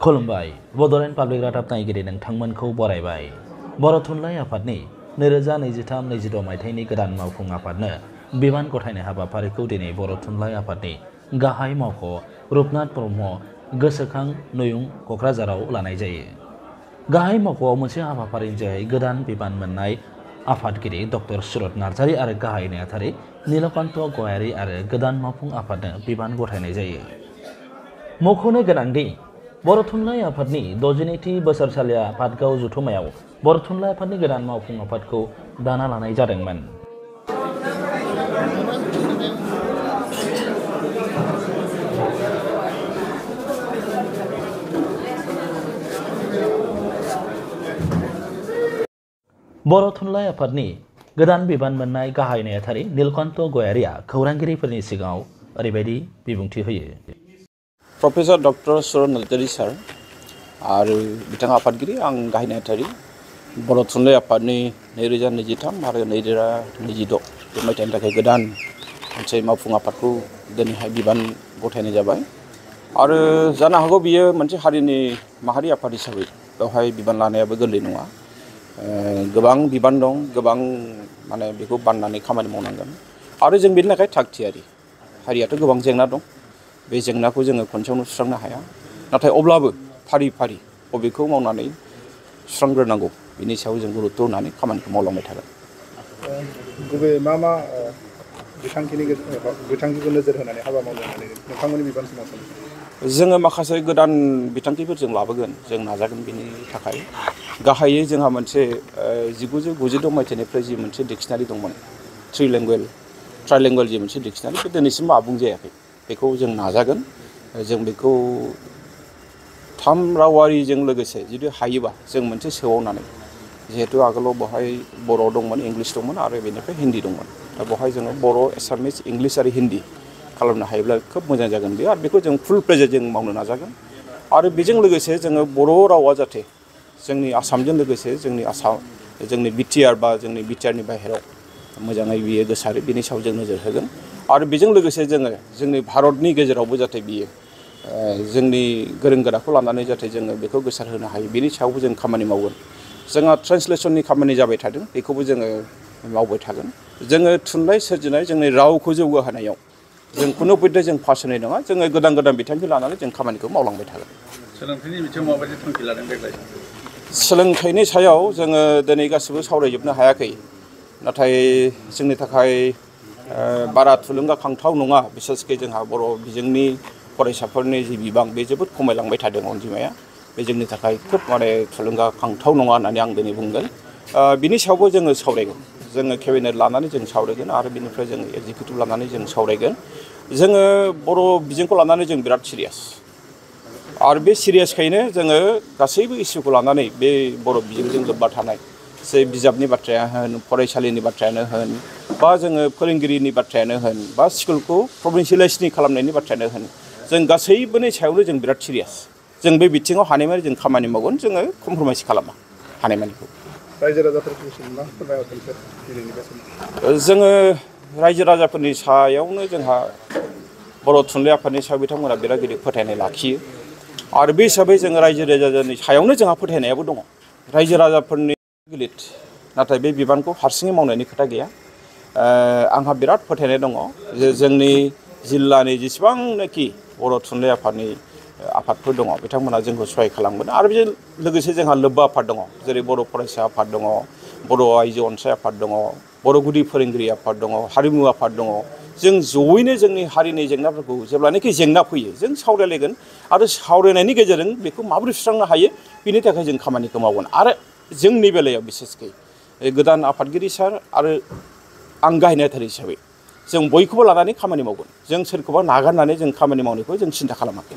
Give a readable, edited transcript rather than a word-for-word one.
खुलुमबाय बड'लेण्ड पाब्लिक रादाब नायगिरि नोंथांमोनखौ बरायबाय। बर' थुनलाइ आफादनि 2023-22 मायथाइनि गोदान मावफुं आफादनो बिबान गथायनाय हाबाफारिखौ दिनै बर' थुनलाइ आफादनि गाहाय मावख' रुपनाथ ब्रह्म गोसोखां नयुं क'क्राझाराव लानाय जायो। गाहाय मावख'आव मोनसे हाबाफारिनि जोहै गोदान बिबान मोननाय आफादगिरि डक्टर सुरत नार्जारि आरो गाहाय नेहाथारि नीलकान्त गयारि आरो गोदान मावफुं आफादनो बिबान गथायनाय जायो। मख'नो गोनांदि बर' थुनलाइ आफादनि 62थि बोसोरसालि आफादगाव जथुम्मायाव बर' थुनलाइ आफादनि गोदान मावफुं आफादखौ दाना लानाय जादोंमोन। बर' थुनलाइ आफादनि गोदान बिबान मोननाय गाहाय नेहाथारि नीलकान्त गयारिया खौरांगिरिफोरनि सिगाङाव ओरैबायदि बिबुंथि होयो। प्रफेसर डक्टर सुरत नार्जारि सार आरो बिथाङा आफादगिरि आं गाहाय नेहाथारि बर' थुनलाइ आफादनि 2023 आरो 2026 बे मायथाइनि थाखाय गोदान मोनसे मावफुं आफादखौ दिनैहाय बिबान गथायनाय जाबाय आरो जानो हागौ बियो मोनसे हारिनि माहारि आफाद हिसाबै बेवहाय बिबान लानायाबो गोरलै नङा। गोबां बिबान दं, गोबां माने बेखौ बाननानै खामानि मावनांगोन आरो जों बेनि थाखाय थाग थियारि। हारियाथ' गोबां जेंना दं, बे जेंनाखौ जोङो खनसेयावनो सुस्रांनो हाया, नाथाय अब्लाबो फारि फारि बबेखौ मावनानै सुस्रांग्रोनांगौ बेनि सायाव जों गुरुत्त' होनानै खामानिखौ मावलांबाय थागोन। गुबैयै मा बिथांखिखौ नोजोर होनानै हाबा मावनो होननानै नोंथांमोननि बिबान समाजाव जोङो माखासे गोदान बिथांखिफोर जों लाबोगोन, जों नाजागोन बेनि थाखाय। गाहायै जोंहा मोनसे 1992 मायथाइनिफ्राय जि मोनसे डिक्सनारि दंमोन, ट्राइलेंगुवेल जि मोनसे डिक्सनारि, बे दिनैसिमबो आबुं जायाखै। बेखौ जों नाजागोन, जों बेखौ 3 रावारिजों लोगोसे जुदि हायोबा जों मोनसे सोबावनानै, जिहेतु आगोलाव बेवहाय बर' दंमोन, इंलिस दंमोन आरो बेनिफ्राय हिन्दी दंमोन, दा बेवहाय जोङो बर', एसामिस, इंलिस आरो हिन्दी खालामनो हायोब्ला खोब मोजां जागोन बे, आरो बेखौ जों फुल प्लेजै जों मावनो नाजागोन। आरो बेजों लोगोसे जोङो बर' रावा जाहाथे जोंनि आसामजों लोगोसे जोंनि बिटिआर बा जोंनि बिटिआरनि बाहेरायाव मोजाङै बियो गोसारो, बेनि सायाव जों नोजोर होगोन। आरो बेजों लोगोसे जोङो जोंनि भारतनि गेजेरावबो जाहाथे बियो जोंनि गोरों गोराखौ लानानै जाहाथे जोङो बेखौ गोसार होनो हायो, बेनि सायावबो जों खामानि मावगोन। जोंहा ट्रेन्सलेसननि खामानि जाबाय थादों, बेखौबो जोङो मावबाय थागोन। जोङो थुनलाइ सोरजिनाय, जोंनि रावखौ जौगाहोनायाव जों खुनु बयदो जों फावसायनाय नङा, जोङो गोदान गोदान बिथांखि लानानै जों खामानिखौ मावलांबाय थागोन। सोलोंथाइनि बिथिङाव माबायदि थांखि लादों देग्लाय? सोलोंथाइनि सायाव जोङो दिनै गासिबो सावरायजोबनो हायाखै, नाथाय जोंनि थाखाय बारा थुलुंगाखांथाव नङा। बिसेसकै जोंहा बर' बिजोंनि फरायसाफोरनि जि बिबां बे जोबोद खमायलांबाय थादों, अनजिमाया। बे जोंनि थाखाय खोब थुलुंगाखांथाव नङा होननानै आं दिनै बुंगोन। बिनि सायावबो जोङो सावरायगोन, जोङो केबिनेट लानानै जों सावरायगोन आरो बिनिफ्राय जों एक्जिकिउटिभ लानानै जों सावरायगोन। जोङो बर' बिजोंखौ लानानै जों बिराद सिरियास, आरो बे सिरियासखायनो जोङो गासैबो इस्युखौ लानानै बे बर' बिजोंजों लोब्बा थानाय, जे बिजाबनि बाथ्राया होन, फरायसालिनि बाथ्रायानो होन, बा जोङो फोरोंगिरिनि बाथ्रायानो होन, बा स्कुलखौ प्रभिन्सियेलाइजनि खालामनायनि बाथ्रायानो होन, जों गासैबोनि सायावनो जों बिराद सिरियास। जों बे बिथिङाव हानायमानि जों खामानि मावगोन, जोङो कमप्रमाइस खालामा हानायमानिखौ। रायजो राजाफोरखौ मा फोरमायहरगोन सार दिनैनि बे समाव? जोङो रायजो राजाफोरनि सायावनो जोंहा बर' थुनलाइ आफादनि सायाव बिथांमोना बिराद गिदिर फोथायनाय लाखियो, आरो बे हिसाबै जोङो रायजो राजानि सायावनो जोंहा फोथायनायाबो दङ। रायजो राजाफोरनि गिलिद, नाथाय बे बिबानखौ हारसिङै मावनायनि खोथा गैया। आंहा बिराद फोथायनाय दङ जे जोंनि जिल्लानि जेसेबांनाखि बर' थुनलाइ आफादनि आफादफोर दङ, बिथांमोना जोंखौ सहाय खालामगोन। आरो बेजों लोगोसे जोंहा लोब्बा आफाद दङ, जेरै बर' फरायसा आफाद दङ, बर' आइजो अनसाय आफाद दङ, बर' गुदि फोरोंगिरि आफाद दङ, हारिमु आफाद दङ। जों जयैनो जोंनि हारिनि जेंनाफोरखौ जेब्लानाखि जेंना फैयो जों सावरायलायगोन, आरो सावरायनायनि गेजेरजों बेखौ माबोरै सुस्रांनो हायो बिनि थाखाय जों खामानिखौ मावगोन। आरो जोंनि बेलायाव बिसेसकै गोदान आफादगिरि सार आरो आं गाहाय नेहाथारि हिसाबै जों बयखौबो लानानै खामानि मावगोन। जों सोरखौबा नागारनानै जों खामानि मावनायखौ जों सिन्था खालामाखै।